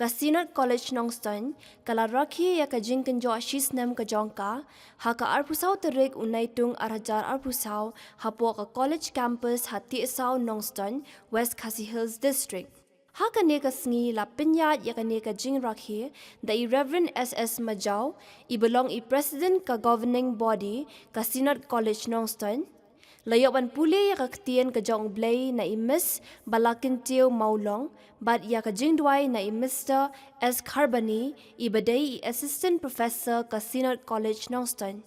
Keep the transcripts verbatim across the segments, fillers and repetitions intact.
Ka Synod College Nongstoiñ ka la rakhe ïa ka jingkynjoh shisnem ka jong ka ha ka arphew saw tarik u Naitung arhajar arphew saw hapoh ka college campus ha Tiehsaw Nongstoiñ, West Khasi Hills District. Ha kane ka sngi la pynïaid ïa kane ka jingrakhe da i Reverend S S Majaw, i ba long i President ka Governing Body ka Synod College Nongstoiñ. La ïoh ban pule ïa ka ktien ka jong U Blei na i Miss Balakintiew Mawlong, bad ïa ka jingduwai na i Mister S Kharbani, i ba dei i Assistant Professor ka Synod College Nongstoiñ.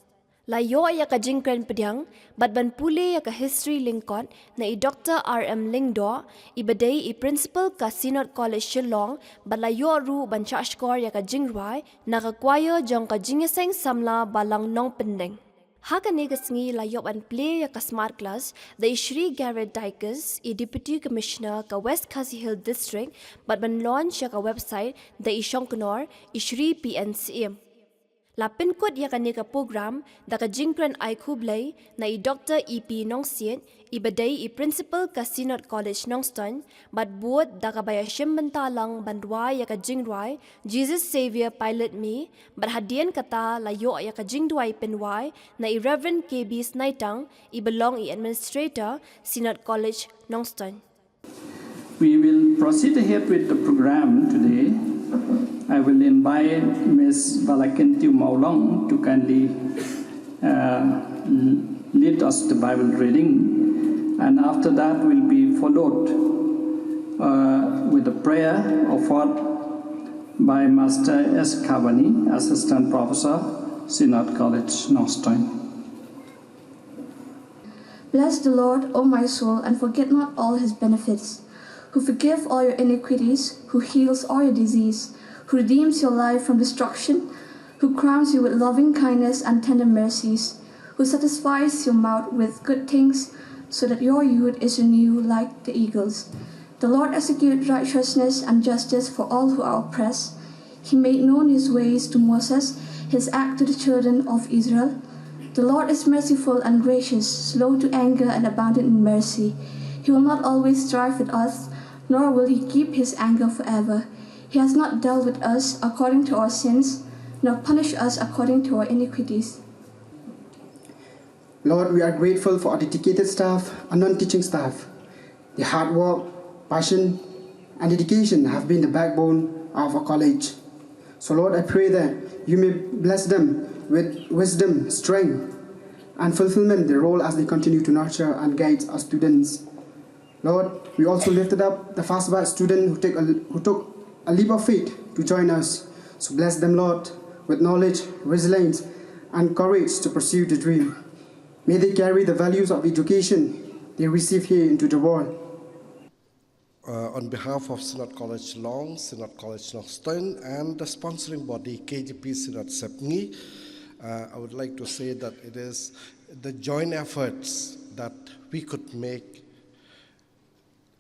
La ïoh ïa ka jingkren pdiang bad ban pule ïa ka history lyngkot na i Doctor R M Lyngdoh, i ba dei i Principal ka Synod College Shillong, bad la ïoh ruh ban shahshkor ïa ka jingrwai na ka choir jong ka Jingïaseng Samla Balang Nongpyndeng. Ha kane ka sngi la ïoh ban plie ïa ka Smart Class da i Shri Garrett Dykes, i Deputy Commissioner ka West Khasi Hills District, bad ban launch ïa ka website da i Shongknor, i Shri P N Syiem. La pynkut ïa kane ka program da ka jingkren ai khublei na i Doctor E P Nongsiej, i ba dei i Principal ka Synod College Nongstoiñ, bad bud da kaba ïashim bynta lang ban duwai ïa ka jingrwai Jesus Saviour Pilot Me, bad hadien kata la ïoh ïa ka jingduwai pynwai na i Reverend K B Snaitang, i ba long i Administrator, Synod College Nongstoiñ. We will proceed ahead with the program today. I will invite Miss Balakintiew Mawlong to kindly uh, lead us the Bible reading, and after that will be followed uh, with a prayer offered by Master S Kharbani, Assistant Professor, Synod College, Nongstoiñ. Bless the Lord, O my soul, and forget not all his benefits, who forgives all your iniquities, who heals all your disease, who redeems your life from destruction, who crowns you with loving kindness and tender mercies, who satisfies your mouth with good things, so that your youth is renewed like the eagles. The Lord executes righteousness and justice for all who are oppressed. He made known his ways to Moses, his act to the children of Israel. The Lord is merciful and gracious, slow to anger and abounding in mercy. He will not always strive with us, nor will he keep his anger forever. He has not dealt with us according to our sins, nor punished us according to our iniquities. Lord, we are grateful for our dedicated staff and non-teaching staff. Their hard work, passion, and dedication have been the backbone of our college. So, Lord, I pray that you may bless them with wisdom, strength, and fulfillment their role as they continue to nurture and guide our students. Lord, we also lifted up the FAST BAC student who, take a, who took a leap of faith to join us. So bless them, Lord, with knowledge, resilience, and courage to pursue the dream. May they carry the values of education they receive here into the world. Uh, on behalf of Synod College Long, Synod College Nongstoiñ, and the sponsoring body K J P Synod Sepngi, uh, I would like to say that it is the joint efforts that we could make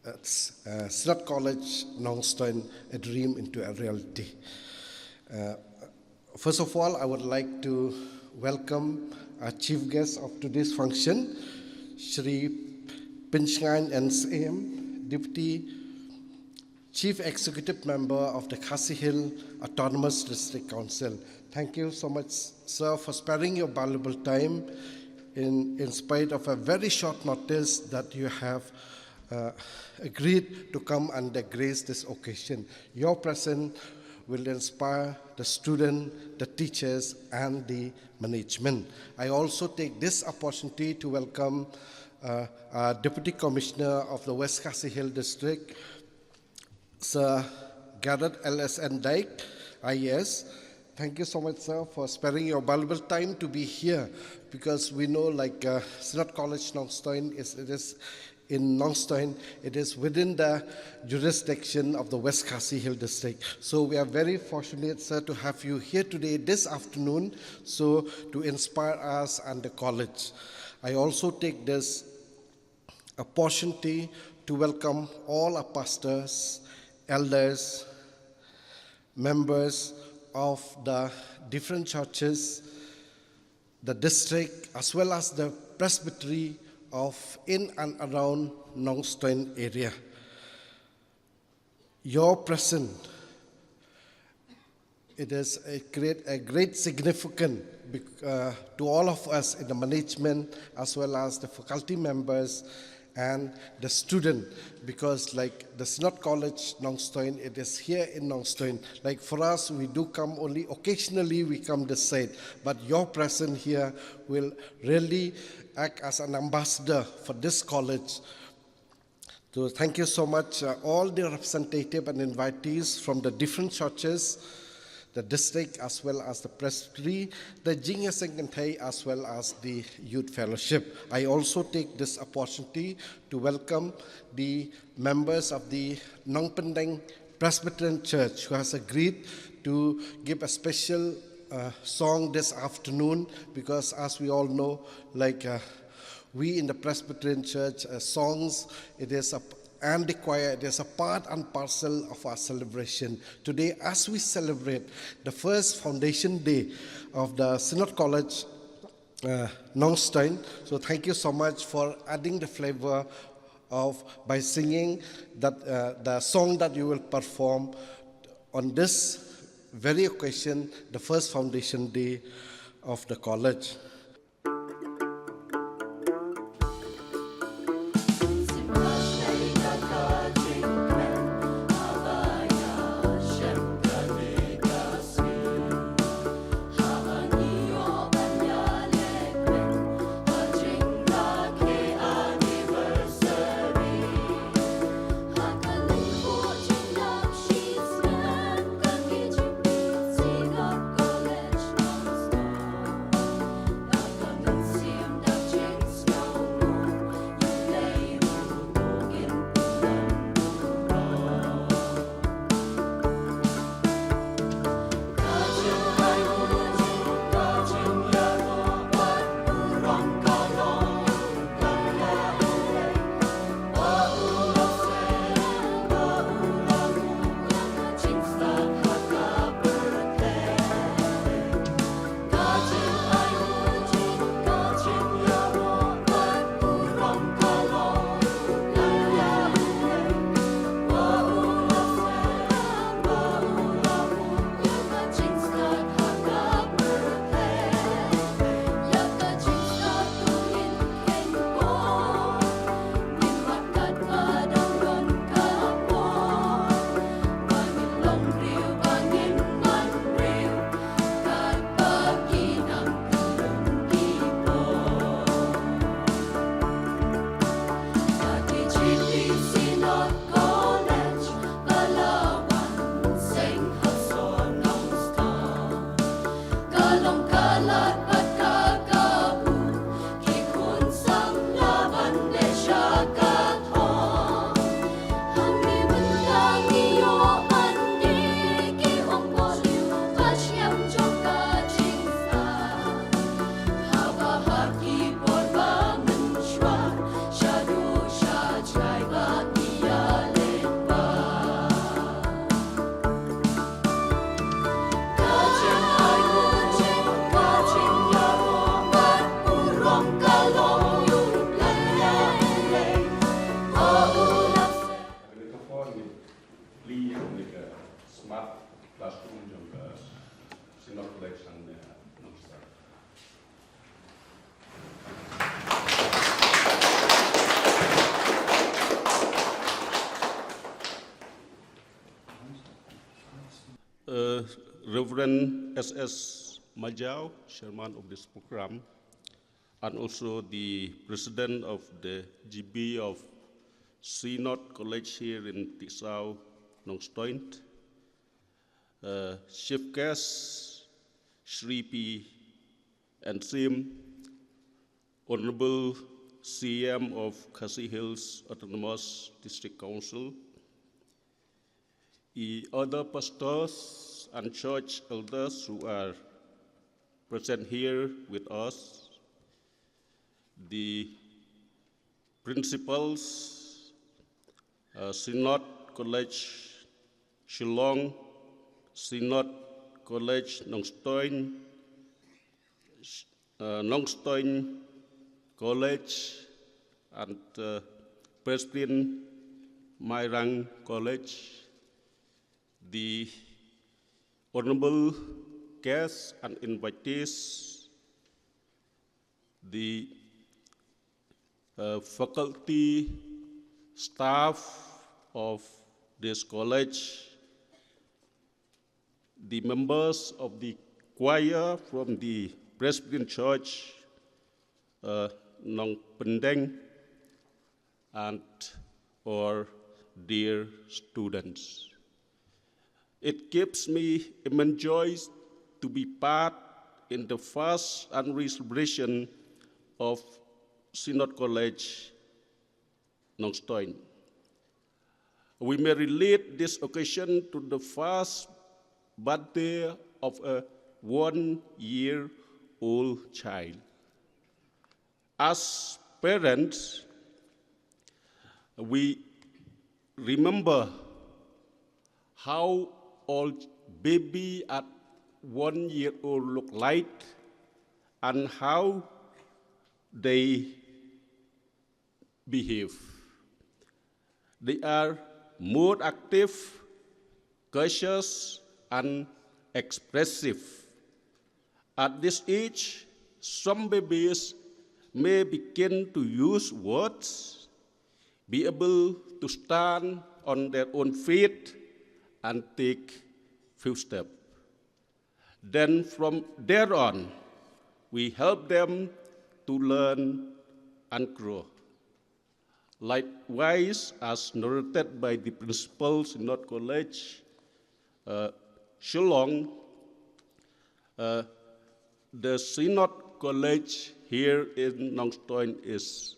uh, Synod College Nongstoiñ a dream into a reality. Uh, First of all, I would like to welcome our chief guest of today's function, Shri Pynshngain N Syiem, Deputy Chief Executive Member of the Khasi Hills Autonomous District Council. Thank you so much, sir, for sparing your valuable time in, in spite of a very short notice that you have uh, agreed to come and grace this occasion. Your presence will inspire the student, the teachers, and the management. I also take this opportunity to welcome uh, our Deputy Commissioner of the West Khasi Hills District, Sir Garrett L S N Dyke, I A S. Thank you so much, sir, for sparing your valuable time to be here, because we know, like, uh, Synod College Nongstoiñ is, it is in Nongstoiñ, it is within the jurisdiction of the West Khasi Hills District. So we are very fortunate, sir, to have you here today, this afternoon, so to inspire us and the college. I also take this opportunity to welcome all our pastors, elders, members of the different churches, the district, as well as the presbytery of in and around Nongstoiñ area. Your presence It is a great, a great significant bec- uh, to all of us in the management as well as the faculty members and the student, because like the Synod College Nongstoin, it is here in Nongstoin. Like for us, we do come only occasionally, we come this side, but your presence here will really act as an ambassador for this college. So thank you so much, uh, all the representative and invitees from the different churches, the district as well as the presbytery, the Jingïaseng Kynthei as well as the youth fellowship. I also take this opportunity to welcome the members of the Nongpyndeng Presbyterian Church who has agreed to give a special uh, song this afternoon, because as we all know, like uh, we in the Presbyterian Church, uh, songs, it is a and the choir, it is a part and parcel of our celebration. Today, as we celebrate the first foundation day of the Synod College uh, Nongstoin, so thank you so much for adding the flavor of by singing that uh, the song that you will perform on this very occasion, the first foundation day of the college. Kane ka por ngi plie ïa kane ka smart classroom jong ka Synod College hangne ha Nongstoin. Uh, Reverend S S Majaw, chairman of this program, and also the president of the G B of Synod College here in Tisaw, Nongstoin. Uh, chief guest, Shri P N Syiem, Honorable C M of Khasi Hills Autonomous District Council, the other pastors and church elders who are present here with us, the principals, uh, Synod College Shillong, Synod College Nongstoin, uh, Nongstoin College, and uh, Presbyterian Mairang College, the Honorable guests and invitees, the uh, faculty, staff of this college, the members of the choir from the Presbyterian Church, uh, Nongpyndeng, and our dear students. It gives me immense joy to be part in the first anniversary celebration of Synod College Nongstoin. We may relate this occasion to the first birthday of a one year old child. As parents, we remember how our baby at one year old look like and how they behave. They are more active, cautious, and expressive. At this age, some babies may begin to use words, be able to stand on their own feet, and take few steps. Then from there on, we help them to learn and grow. Likewise, as noted by the principal Synod College, uh, Shillong, uh, the Synod College here in Nongstoin is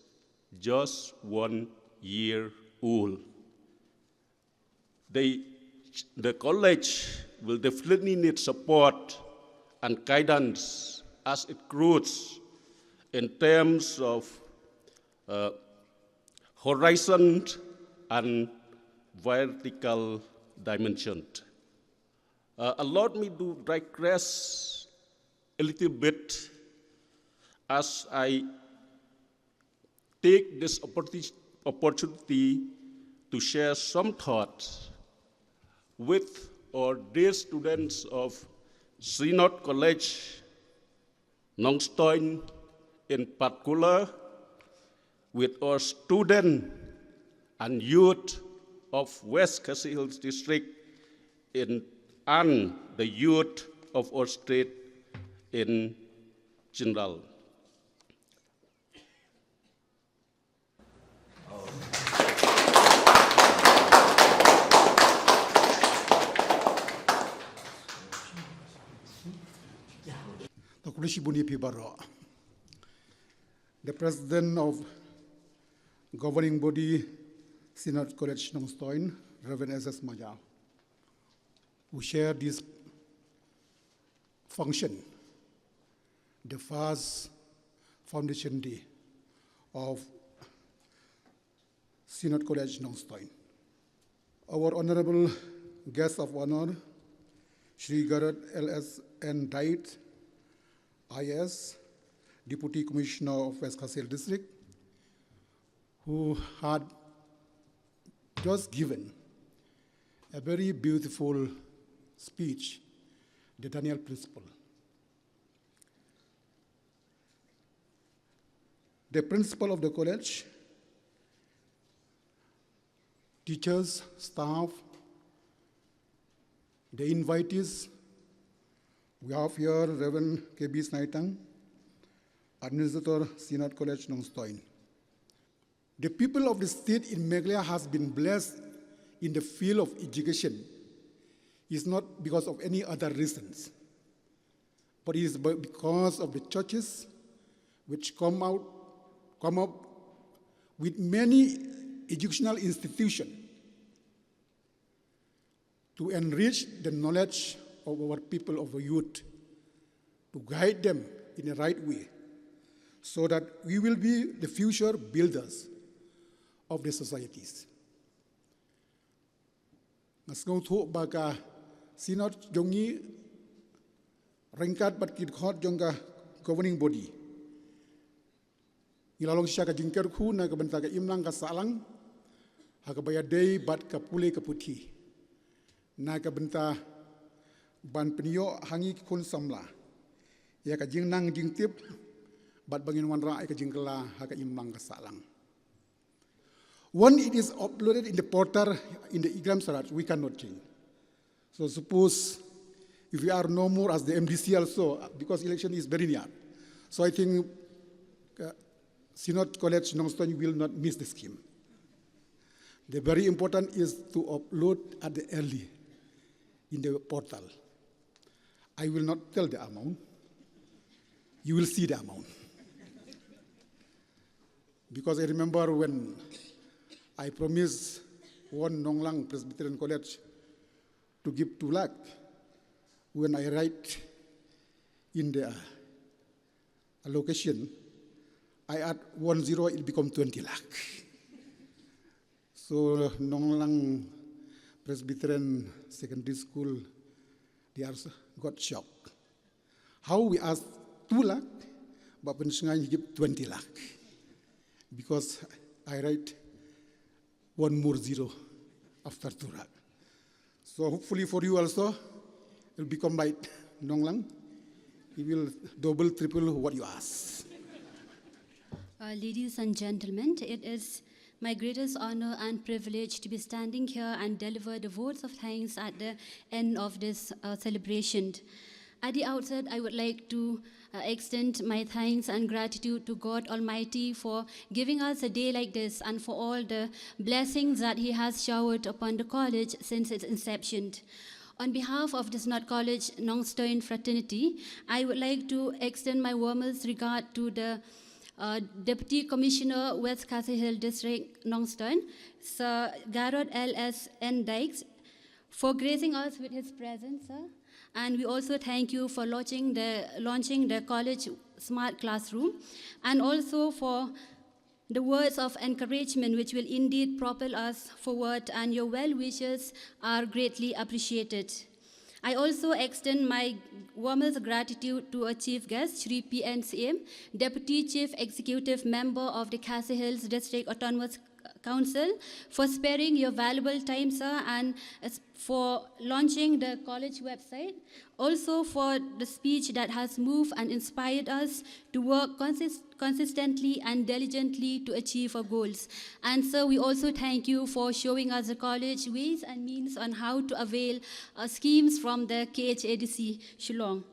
just one year old. They, the college will definitely need support and guidance as it grows in terms of uh, horizon and vertical dimension. Uh, allow me to digress a little bit as I take this opportu- opportunity to share some thoughts with our dear students of Synod College, Nongstoin in particular, with our student and youth of West Khasi Hills District in, and the youth of our state in general. Dr. Shibuni P. Barrow, the President of Governing Body, Synod College Nongstoin, Reverend S S Maja, who share this function, the first foundation day of Synod College Nongstoin. Our Honorable Guest of Honor, Shri Garod L S N Diet, I A S, Deputy Commissioner of West Khasi Hills District, who had just given a very beautiful speech, the Daniel Principle. The principal of the college, teachers, staff, the invitees, we have here Reverend K B Snaitang, Administrator, Synod College, Nongstoin. The people of the state in Meghalaya has been blessed in the field of education. It's not because of any other reasons, but it is be- because of the churches which come out, come up with many educational institutions to enrich the knowledge of our people, of our youth, to guide them in the right way, so that we will be the future builders of the societies. Nga sngewthuh ba ka Synod jong ngi ryngkat bad ki dkhot jong ka governing body, ngi la long shisha ka jingkyrkhu na ka bynta ka imlang ka sahlang ha kaba ïadei bad ka pule ka puthi, na ka bynta ban pynïoh ha ngi ki khun samla ïa ka jingnang jingtip bad ba ngin wanrah ïa ka jingkylla ha ka imlang ka sahlang. When it is uploaded in the portal in the Igram Swaraj, we cannot change. So suppose if we are no more as the M D C also, because election is very near. So I think uh, Synod College Nongstoiñ will not miss the scheme. The very important is to upload at the early in the portal. I will not tell the amount. You will see the amount. Because I remember when I promised one Nonglang Presbyterian College to give two lakh, when I write in the allocation, I add one zero, it become twenty lakh. So Nonglang Presbyterian Secondary School, they are got shocked. How we ask two lakh, but when Shngai give twenty lakh. Because I write one more zero after two lakh. So hopefully for you also, it will become like Nonglang. He will double, triple what you ask. Uh, ladies and gentlemen, it is my greatest honor and privilege to be standing here and deliver the votes of thanks at the end of this uh, celebration. At the outset, I would like to uh, extend my thanks and gratitude to God Almighty for giving us a day like this and for all the blessings that He has showered upon the college since its inception. On behalf of the Synod College Nongstoiñ fraternity, I would like to extend my warmest regard to the uh, Deputy Commissioner, West Khasi Hills District, Nongstoiñ, Sir Garod L S N Dykes, for gracing us with his presence, sir. And we also thank you for launching the, launching the college smart classroom, and also for the words of encouragement which will indeed propel us forward, and your well wishes are greatly appreciated. I also extend my warmest gratitude to our chief guest, Shri P N Syiem, Deputy Chief Executive Member of the Khasi Hills District Autonomous Council, for sparing your valuable time, sir, and as- for launching the college website. Also for the speech that has moved and inspired us to work consist- consistently and diligently to achieve our goals. And sir, we also thank you for showing us the college ways and means on how to avail uh, schemes from the K H A D C Shillong.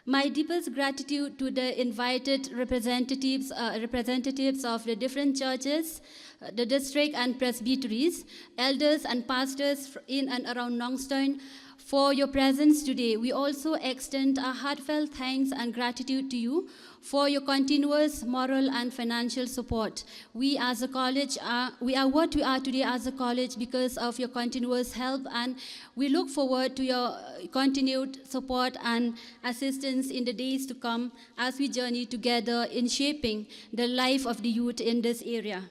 My deepest gratitude to the invited representatives, uh, representatives of the different churches, uh, the district and presbyteries, elders and pastors fr- in and around Nongstoiñ for your presence today. We also extend our heartfelt thanks and gratitude to you for your continuous moral and financial support. We as a college are, we are what we are today as a college because of your continuous help, and we look forward to your uh, continued support and assistance in the days to come as we journey together in shaping the life of the youth in this area.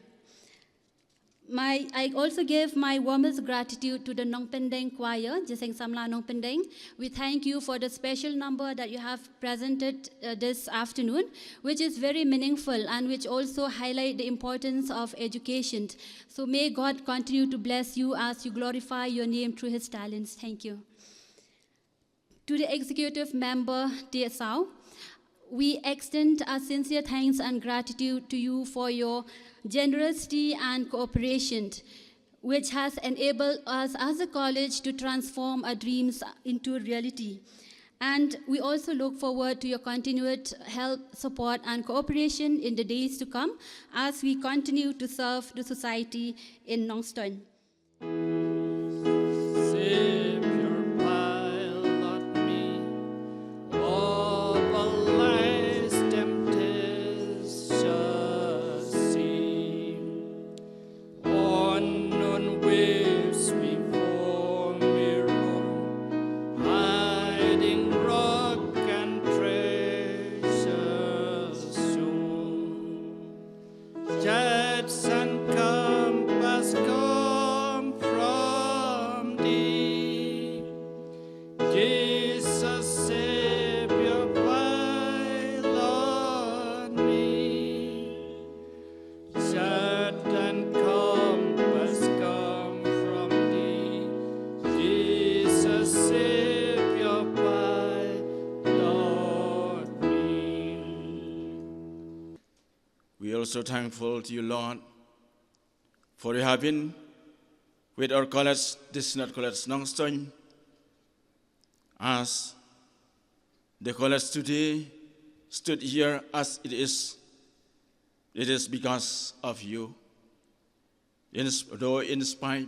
My, I also give my warmest gratitude to the Nongpyndeng Choir, Jingïaseng Samla Nongpyndeng. We thank you for the special number that you have presented uh, this afternoon, which is very meaningful and which also highlight the importance of education. So may God continue to bless you as you glorify your name through his talents. Thank you. To the executive member, T S O, we extend our sincere thanks and gratitude to you for your generosity and cooperation, which has enabled us as a college to transform our dreams into reality. And we also look forward to your continued help, support, and cooperation in the days to come as we continue to serve the society in Nongstoin. Savior, pilot me over life's temptations sea. Unknown waves before me roll, hiding rock and treasure show. Judge and compass come from thee. Jesus, Savior, pilot me. Judge and compass come from thee. Jesus, Savior, We're also thankful to you, Lord, for you have been with our college, this Synod College Nongstoiñ, as the college today stood here as it is. It is because of you. In, though in spite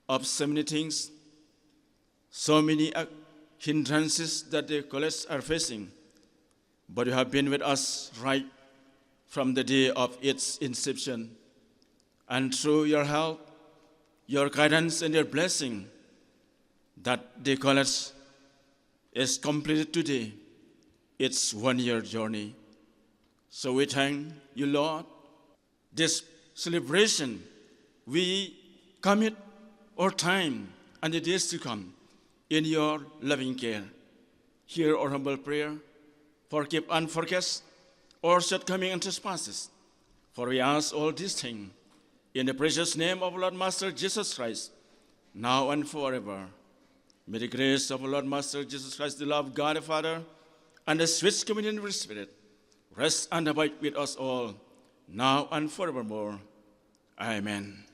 of so many things, so many uh, hindrances that the college are facing, but you have been with us right from the day of its inception. And through your help, your guidance, and your blessing, that the college is completed today its one year journey. So we thank you, Lord. This celebration, we commit our time and the days to come in your loving care. Hear our humble prayer. Forgive and forget our shortcoming and trespasses. For we ask all these things in the precious name of Lord Master Jesus Christ, now and forever. May the grace of our Lord Master Jesus Christ, the love of God the Father, and the sweet communion of the Spirit rest and abide with us all, now and forevermore. Amen.